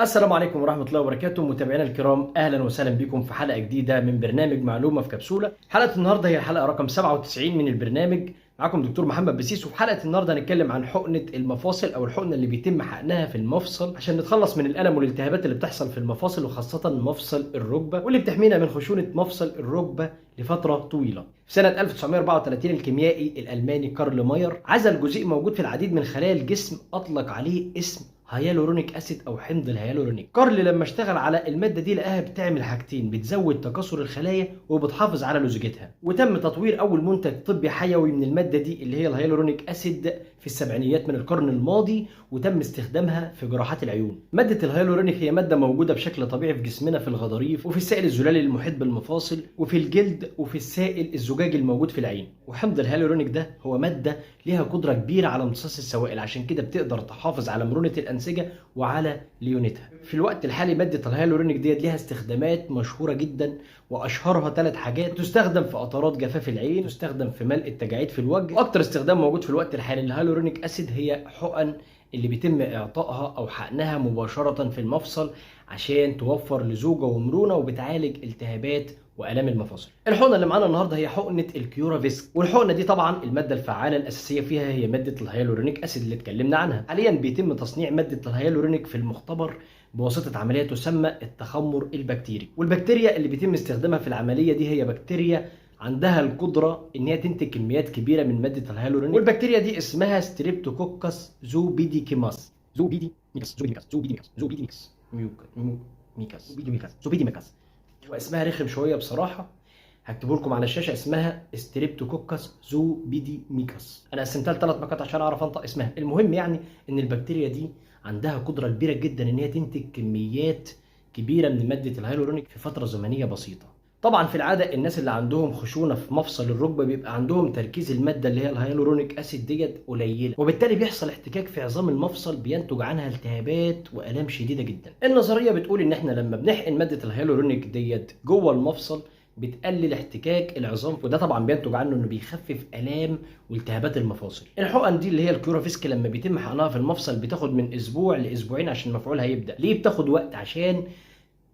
السلام عليكم ورحمة الله وبركاته، متابعينا الكرام، أهلا وسهلا بكم في حلقة جديدة من برنامج معلومة في كبسولة. حلقة النهاردة هي الحلقة رقم 97 من البرنامج. معكم دكتور محمد بسيس، وفي حلقة النهاردة هنتكلم عن حقنة المفاصل أو الحقنة اللي بيتم حقنها في المفصل عشان نتخلص من الألم والالتهابات اللي بتحصل في المفاصل، وخاصة مفصل الركبة، واللي بتحمينا من خشونة مفصل الركبة لفترة طويلة. في سنة 1934 الكيميائي الألماني كارل ماير عزل جزيء موجود في العديد من خلايا الجسم أطلق عليه اسم hyaluronic acid او حمض الهيالورونيك. كارل لما اشتغل على المادة دي لقاها بتعمل حاجتين: بتزود تكاثر الخلايا وبتحافظ على لزوجتها. وتم تطوير اول منتج طبي حيوي من المادة دي اللي هي ال hyaluronic acid في السبعينيات من القرن الماضي، وتم استخدامها في جراحات العيون. مادة الهيالورونيك هي مادة موجودة بشكل طبيعي في جسمنا، في الغضاريف وفي السائل الزلالي المحيط بالمفاصل وفي الجلد وفي السائل الزجاجي الموجود في العين. وحمض الهيالورونيك ده هو مادة ليها قدره كبيرة على امتصاص السوائل، عشان كده بتقدر تحافظ على مرونة الانسجة وعلى ليونتها. في الوقت الحالي مادة الهيالورونيك ديت ليها استخدامات مشهورة جدا، واشهرها 3 حاجات: تستخدم في قطرات جفاف العين، تستخدم في ملء التجاعيد في الوجه، واكتر استخدام موجود في الوقت الحالي لل hyaluronic acid هي حقن اللي بيتم اعطائها او حقنها مباشرة في المفصل عشان توفر لزوجه ومرونه، وبتعالج التهابات والام المفاصل. الحقنة اللي معانا النهارده هي حقنه ال Curavisc، والحقنه دي طبعا المادة الفعالة الاساسية فيها هي مادة ال hyaluronic acid اللي اتكلمنا عنها. حاليا بيتم تصنيع مادة الهيالورونيك في المختبر بواسطة عملية تسمى التخمر البكتيري، والبكتيريا اللي بيتم استخدامها في العملية دي هي بكتيريا عندها القدرة ان هي تنتج كميات كبيرة من مادة الهيالورونيك، والبكتيريا دي اسمها Streptococcus zooepidemicus zooepidemicus zooepidemicus zooepidemicus zooepidemicus ميوك ميو micus zooepidemicus zooepidemicus. واسمها رخم شوية بصراحه، هكتبه لكم على الشاشة، اسمها Streptococcus zooepidemicus. انا قسمتها لثلاث نقاط عشان اعرف انطق اسمها. المهم يعني ان البكتيريا دي عندها قدره كبيرة جدا ان هي تنتج كميات كبيرة من مادة الهيالورونيك في فترة زمنية بسيطة. طبعا في العادة الناس اللي عندهم خشونة في مفصل الركبة بيبقى عندهم تركيز المادة اللي هي ال hyaluronic acid ديت قليله، وبالتالي بيحصل احتكاك في عظام المفصل بينتج عنها التهابات والام شديدة جدا. النظرية بتقول ان احنا لما بنحقن مادة الهيالورونيك ديت جوه المفصل بتقلل احتكاك العظام، وده طبعا بينتج عنه انه بيخفف الام والتهابات المفاصل. الحقن دي اللي هي ال Curavisc لما بيتم حقنها في المفصل بتاخد من اسبوع لاسبوعين عشان مفعولها يبدا. ليه بتاخد وقت؟ عشان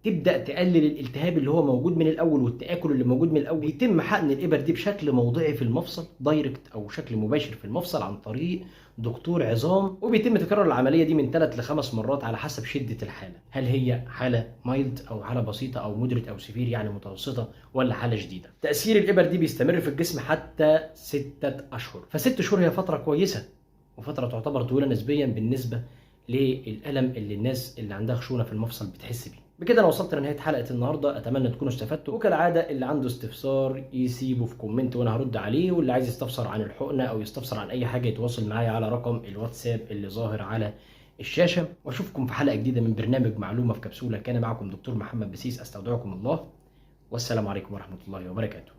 تبدا تقلل الالتهاب اللي هو موجود من الاول والتاكل اللي موجود من الاول. بيتم حقن الابر دي بشكل موضعي في المفصل، direct او شكل مباشر في المفصل عن طريق دكتور عظام، وبيتم تكرار العملية دي من 3 ل 5 مرات على حسب شده الحالة، هل هي حاله mild او حاله بسيطة او moderate او severe يعني متوسطه، ولا حاله شديدة. تاثير الابر دي بيستمر في الجسم حتى 6 اشهر، ف6 شهور هي فترة كويسة وفترة تعتبر طويلة نسبيا بالنسبة للالم اللي الناس اللي عندها خشونة في المفصل بتحس بيه. بكده انا وصلت لنهاية حلقة النهارده، اتمنى تكونوا استفدتوا، وكالعادة اللي عنده استفسار يسيبه في comment وانا هرد عليه، واللي عايز يستفسر عن الحقنة او يستفسر عن اي حاجة يتواصل معايا على رقم الواتساب اللي ظاهر على الشاشة. واشوفكم في حلقة جديدة من برنامج معلومة في كبسوله. كان معكم دكتور محمد بسيس، استودعكم الله، والسلام عليكم ورحمة الله وبركاته.